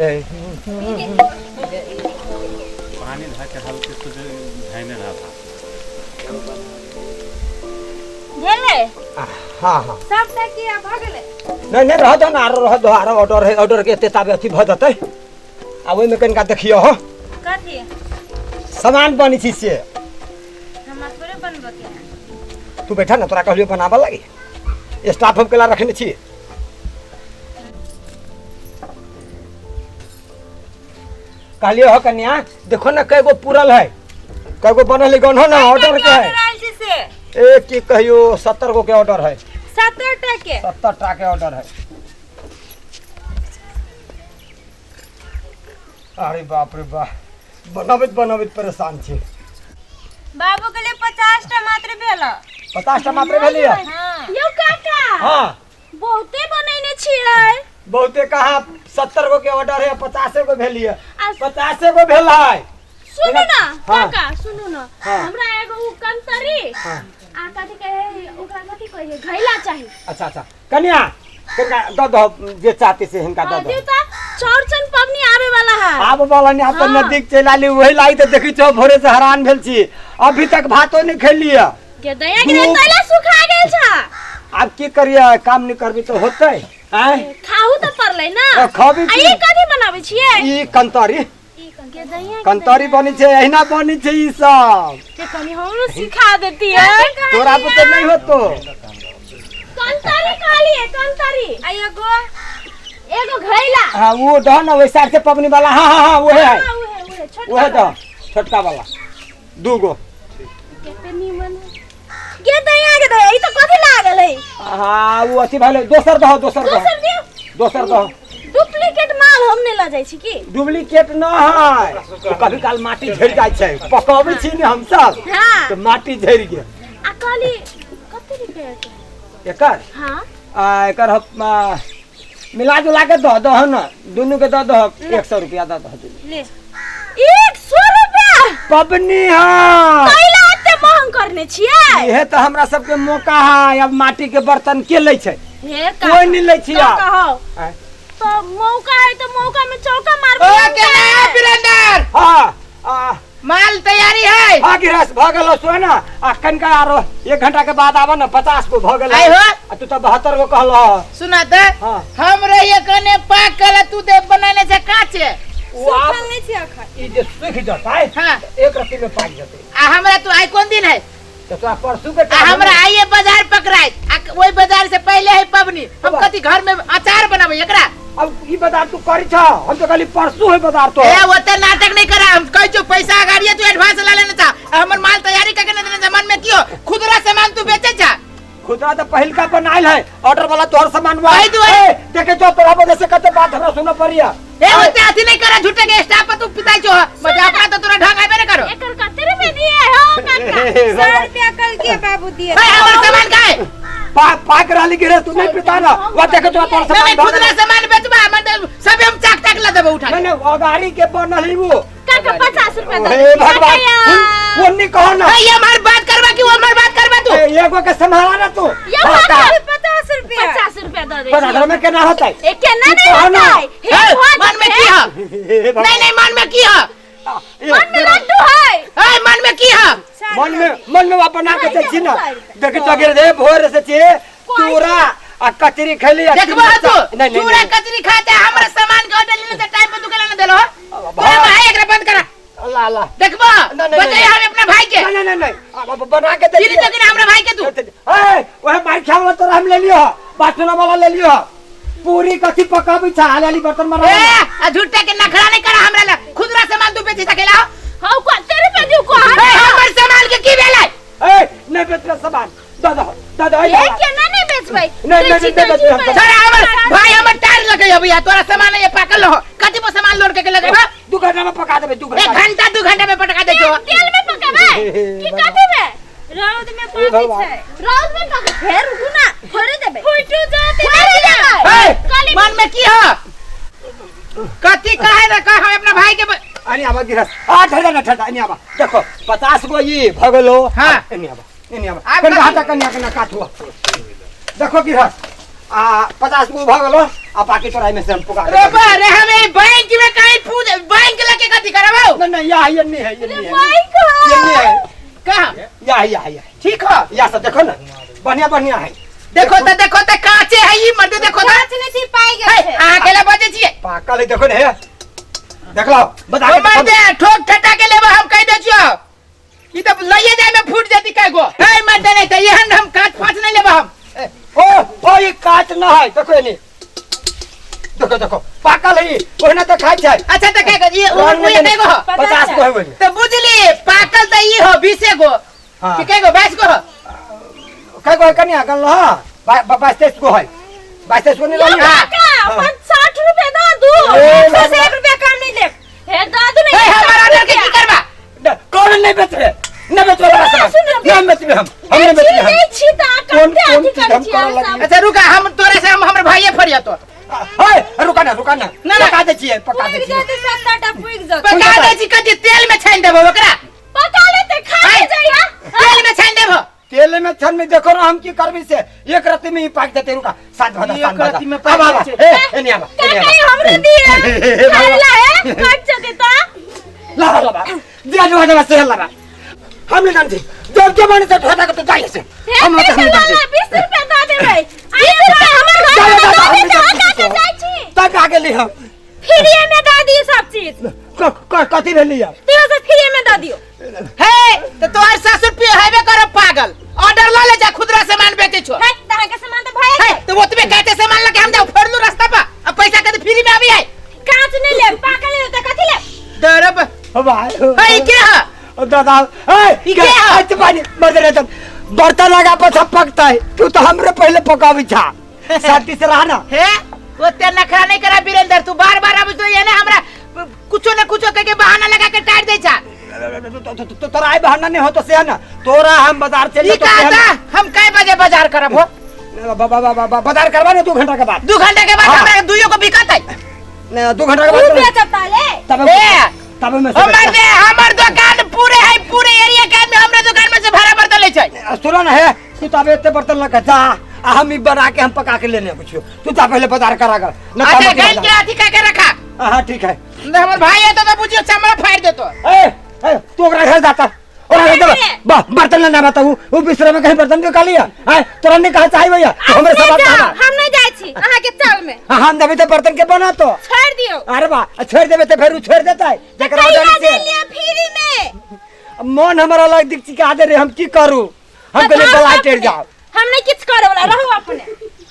पानी धऽ के हल्के से जे धैने रह भेलै? हाँ हाँ। सबटा की आब भऽ गेलै? नहीं नहीं, रह दो ना, आरो रह दो, आरो ऑर्डर है, ऑर्डर के एते ताबे अथी भऽ जेतै। आ ओहिमे कनिका देखियो हो। कथी? सामान बनी छी से। हमरा थोड़े बनबऽ के है। तू बैठा ना, तोरा कहलियो बनाबऽ लागी, स्टाफ हम केला रखने छी। कहलियो हो कन्या, देखो ना कई गो पूरल है, कई गो बनल है, गन्हो ना ऑर्डर के है। ऑर्डर आयल छै से? ए की कहियो, 70 गो के ऑर्डर है। 70 टा के? 70 टा के ऑर्डर है। अरे बाप रे बाप, बनाबैत बनाबैत परेशान छी। बाबू के लिए 50 टा मात्र भेल। 50 टा मात्र भेलियै? हाँ। यौ काका। हाँ। बहुते बनैने छियै। बहुते कहाँ, 70 गो के ऑर्डर है, 50 गो भेलियै। आ 50 गो भेल है। सुनू ना। हाँ। काका सुनू ना। हाँ। हमरा एगो उ कंतरी हाँ। आ कथी कहे ओकरा, कथी कहे, घैला चाही। अच्छा अच्छा, कन्या कनिका दऽ दहो, जे चाहते से हिनका दऽ हाँ, दहो। दियौ तऽ चौरचन पबनी आबे वाला है। आब वाला नहीं, आब तऽ हाँ। नजदीक चलि आली, वही लागि तऽ देखै छौ भोरे से हैरान भेल छी, अभी तक भातो नहीं खेलियै। के दया के तैला सुखा गेल छा। आब की करियै, काम नहीं करबी तऽ होतै? आँय? खाहू तऽ पड़लै ना। आ, खाबी आ की? ई कथी बनाबै छियै? ई कंतरी। के दया कंतरी बनी छै, एहिना बनी छै ई सब। के कनी हमरो सिखा देती है। तोरा बुते नहीं होतो। कंतरी कहलिए, कंतरी। आ एगो एगो घैला। हाँ, वो दह ना, वैसा से पबनी वाला। हाँ हाँ हाँ, वही है। हाँ, उहे उहे छोटका वही वाला। दह, छोटका वाला दूगो। केते नीमन है। के दया के दया, ई तऽ कथी लागल है? हाँ, वो अथी भेलै, दोसर दह, दोसर दह। दोसर दियौ। दोसर दह। डुप्लीकेट माल हम नहि लऽ जाइ छी की? डुप्लीकेट न है, ओ कभी काल माटी झड़ि जाइ छै, पकबै छी ने हमसब। हाँ। तऽ माटी झड़ि गेल। आ कहली कते रुपया के? एकर? हाँ। आ, एकर हम, आ, मिला जुला के दह दह न, दुनू के दह दह, 100 रुपया दह दह दुनू। ले। 100 रुपया? पबनी है। कैला एते महंग करने छियै? इहे तऽ हमरा सबके मौका है, अब माटी के बर्तन के लै छै? हे कोई नहीं लै छै आब। कहो। आँय? तो मौका है तो मौका में चौका मारबे। ओ के ना वीरेंद्र। हाँ, आ, माल तैयारी है। हाँ गिरस भ गेलो सोना, आ कनिका आरो 1 घंटा के बाद आबऽ न, 50 गो भ गेल। आइ हो। आ तू तऽ 72 गो कहलह। सुना तऽ। हाँ। हम रहिए कने पाकल, तू दे बनाने छै काचे। ओ आब सुखल नहि छै अखन। ई जे सूख जतै, हाँ। एक रत्ती में पाकि जतै। आ हमरा तू आइ कोन दिन है? तऽ तोरा परसू के आ हमरा आइए बाजार पकड़ाई, आ ओहि बाजार से पहले है पबनी। हम कथी घर में अचार बनाबै एकरा? अब ई बाजार तू करी छ, हम तो कहली परसू है बाजार तो। ए ओते नाटक नहीं करा, हम कहै छौ पैसा अगाड़िए तू एडवांस ला लेने छा, आ हमर माल तैयारी करके नहीं देने छा, मन में की हो खुदरा सामान तू बेचे छा? खुदरा तो पहिलका बनाइल है, ऑर्डर वाला तोहर सामान हुआ। वही दुआरे। ए, देखे जो तोरा वजह से कते बात हमरा सुनऽ पड़िया। ए ओते अथी नहीं करा, झूठे के स्टाफ पर तू पिताई छो, मतलब अपना तो तोरा ढंग आबे नहीं करो। एकर कते रुपया दिए हो काका? 100 रुपया कल के बाबू दिए। ए हमर सामान का है? पाक रहली गिरे तू नहीं पिता ना, वह देखे तो तोहर सामान नहीं, भऽ खुदरा गेल। सामान बेचबा, मतलब सब हम चाक चाक ला देबो उठा के। नहीं, नहीं, अगाड़ी के बनल है वो। काका 50 रुपया दे। हे भगवान, काका वो नहीं कहो ना। ए, ये हमार बात करबा कि वो हमार बात करबा तू? ए, एगो के संभाला ना तू। ये हाँ, काका, का? 50 रुपया। 50 रुपया दे दे। 50 में केना होतै? ए केना तू नहीं कहो ना। होतै? हे ए, भगवान, मन में की है? हे भगवान। नहीं, नहीं, मन में की है? ए, मन में लड्डू है। ए, मन में की है? मन में, मन में अपन बना के दै छी ना। देखी तो गिर दे, भोर से छे, चूरा आ कचरी खेली आ देखबो तीन तू, बच्चा। नहीं, नहीं, चूरा नहीं। कचरी खाते हमरा सामान के ऑर्डर लेने से टाइम पर तू केला ना देलो? अब तोरा भाई एकरा बंद करा। अल्लाह, अल्लाह। देखबो, नहीं, नहीं, बचाई नहीं। हम अपना भाई के। नहीं, नहीं, नहीं, नहीं। अब बना के दे चिन्ह दिए। तो कि हमरा भाई के तू? ए, वह मार खाए वाला तोरा हम ले लियो, बासना वाला ले लियो। पूरी कथी पकाबी छा, हाली हाली बर्तन मरा। ए, आ झूठे के नखरा नहीं करा हमरा ला, खुदरा सामान तू बेची सकेला? हां, कते रुपया दिउ को? ए, हमर सामान के की भेलै? ए, नहीं बेचले सामान। दे दो, दे दो, ए, ए, दे दो। केना नहीं बेचबै? नहीं, नहीं, बेची, नहीं, बेची, बेचबै हम। बेची। छोड़ा हमर भाई, हमर टायर लगे भैया, तोरा सामान ये पाकल हो, कथी पर सामान लोड के लगे बा? 2 घंटा में पका देबै, 2 एक घंटा। घंटा 2 घंटा में पटका दे छो। तेल में पकाबै की कथी में? रौद में ए, पाकै भगवान। छै। रौद में पका, फेर रुकू ना, फोड़े देबै। फुटू जाते फोड़े देबै। ए, काली मन में की हो? कथी कहे ना कह, हम अपना भाई के अनी आबा गिरस। आ, ठंडा ना, ठंडा, अनी आबा। देखो, 50 गो ई भ गेलो। हाँ। अनी आबा, अनी आबा। आब कनिका कथी? हटा, कनिया, कनिया काट हुआ। देखो गिरस। आ 50 गो भ गेलो आ बाकी तोरा एहिमे से हम पुका के रे बा रे हम ई बैंक में काहे पूज बैंक लेके कथी करबौ? नहीं नहीं, या ये नहीं है, ये नहीं है, बैंक ये नहीं है। कहाँ? या या या ठीक हो। या सब देखो ना, बढ़िया बढ़िया है। देखो त, देखो त, काचे है ई मर्द, देखो त। काच नहीं थी पाई हे, गए। अहाँ केला बजै छियै? पाकल है, देखो ना, हे देख लो, बता ओ के मर्द, ठोक ठटा के लेबो हम कहि दै छियौ। ई त लइए जाय में फूट जेती कय गो। हे मर्द, नहीं त एहन हम काच फाच नहीं लेबो हम। ओ ओ ई काच ना है, देखो एनी, देखो देखो पाकल है, ओहिना त खाइ छै। अच्छा त कय गो ई रंग ओ में कय गो हो? 50 गो है ओहिमे। त बुझली पाकल त ई हो 20 गो। हाँ। कि कय गो? 22 गो हो? कय गो है कनिया गल रहा? 22-23 गो है। 22-23 गो नहीं यो लानी? काका, हाँ। अपन 60 रुपए दऽ दू। ए, 100 से 1 रुपया कम नहीं देब। हे दऽ दू नहीं। हे हमर ऑर्डर के की करबा? कौन नहीं बेचबे? नहीं बेचबे वाला सामान। सुन ना, नहीं बेचबे हम। हम नहीं बेचबे हम। नहीं छी त अहाँ कौन- कते कौन अथी चीज करै हम छी करऽ अहाँ लगलियै? सब? अच्छा रुका, हम तोरे से हम हमर भाइये फरियतो। हे, रुका ना, रुका ना। ना, ना। पका दै छियै, पका दै पुइग छियै। जेतै, 7-8 पुइग जेतै। पका दै छी कथी? तेल में छानि देबो ओकरा। पका लेतै, खा हे, ले जइहा। तेल में छानि देबो। तेल में छान में देखो ना हम की करबी से, एक रात में ही पाक देते। रुका, सात भदा, एक सात भदा। राति में पाक आबा, आबा। जाइ छै। ए, एने आबा, एने काका, आबा। ई हमरो दिअ। खाय ला हे, पाक जेतै त। लाबा, लाबा। दिया जो हजमा से लाबा। हम नहीं जानते। जब जब माने तो हटा के तो जाए से। हे, हम पैसा हम नहीं लऽ जानते। ला, 20 रुपया दऽ देबै। 20 रुपया हमर घर जा, में जा, जा, दऽ हम नहीं देतै, जानते। काका, जाइ छी। तक आगे ली हम। फ्रीए में दऽ दियौ सब चीज। कथी भेली है? दियौ से फ्रीए में दऽ दियौ। हे त तोहर ससुर पी हेबे करब पागल। ऑर्डर ल ले जा, खुदरा सामान बेचै छो। हे, त अहाँके सामान त भए हे गेल। त ओतबे काचे सामान लके हम जाउ फोड़लू रास्ता पर, आ पैसा कते फ्री में आबी है। कांच नहीं लेब, पाकल लेब त कथी लेब? दरब। ओ भाई। हे, ई के ह? ओ दादा, ए, ई के ह? अच्छा पानी, मर रे तब। बर्तन लगा पर सब पकता है। तू तो हमरे पहले पकावी छा। शांति से रहा ना। हे, ओते नखरा नहीं करा वीरेंद्र, तू बार बार आबे तो ये ना हमरा कुछो न कुछो कह के बहाना लगा के टाट दे छा। तो तोरा आई बहाना नहीं हो तो से है ना। तोरा हम बाजार चल ई तो का से है ना। था? हम कै बजे बाजार करब हो? बाजार करवा ना 2 घंटा के बाद। 2 घंटा के बाद हाँ। हमरा दुइयो को बिकत है। नहीं, 2 घंटा के बाद ऊ तो- बेचता ले। तब ए, तब मैं हमर दे, हमर दुकान पूरे है, पूरे एरिया के आदमी हमरा दुकान में से भाड़ा बर्तन ले छै। सुनो ना है, तू तब एते बर्तन लगा जा, आ हम ई बना के हम पका के लेने कुछ। तू जा पहले बाजार करा कर। न अच्छा, काम गैल के अथी का के रखा। हां ठीक है। न हमर भाई है तो बुझियो चमड़ा फाड़ देतो। ए, ए, तू ओकरा घर जाता। ओकरा घर जा। बा, बर्तन ना बताऊ। ऊ बिसरे में कहीं बर्तन के कालिया। हां, तोरा नहीं कहा चाहिए भैया। तो हमरे सब बात जाओ, कहा। हम नहीं जाइ छी अहाँ के चाल में। हां, हम देबे तो बर्तन के बना तो। छोड़ दियो। अरे बा, छोड़ देबे तो फिर ऊ छोड़ देता है। जकरा कहिया ऑर्डर से। दे लिया फ्री में। मन हमारा अलग दिख चिका दे रे, हम की करू? हम कहले बताओ बला अपने। टेर जाओ। हम नहीं किछ करे वाला, रहू अपने।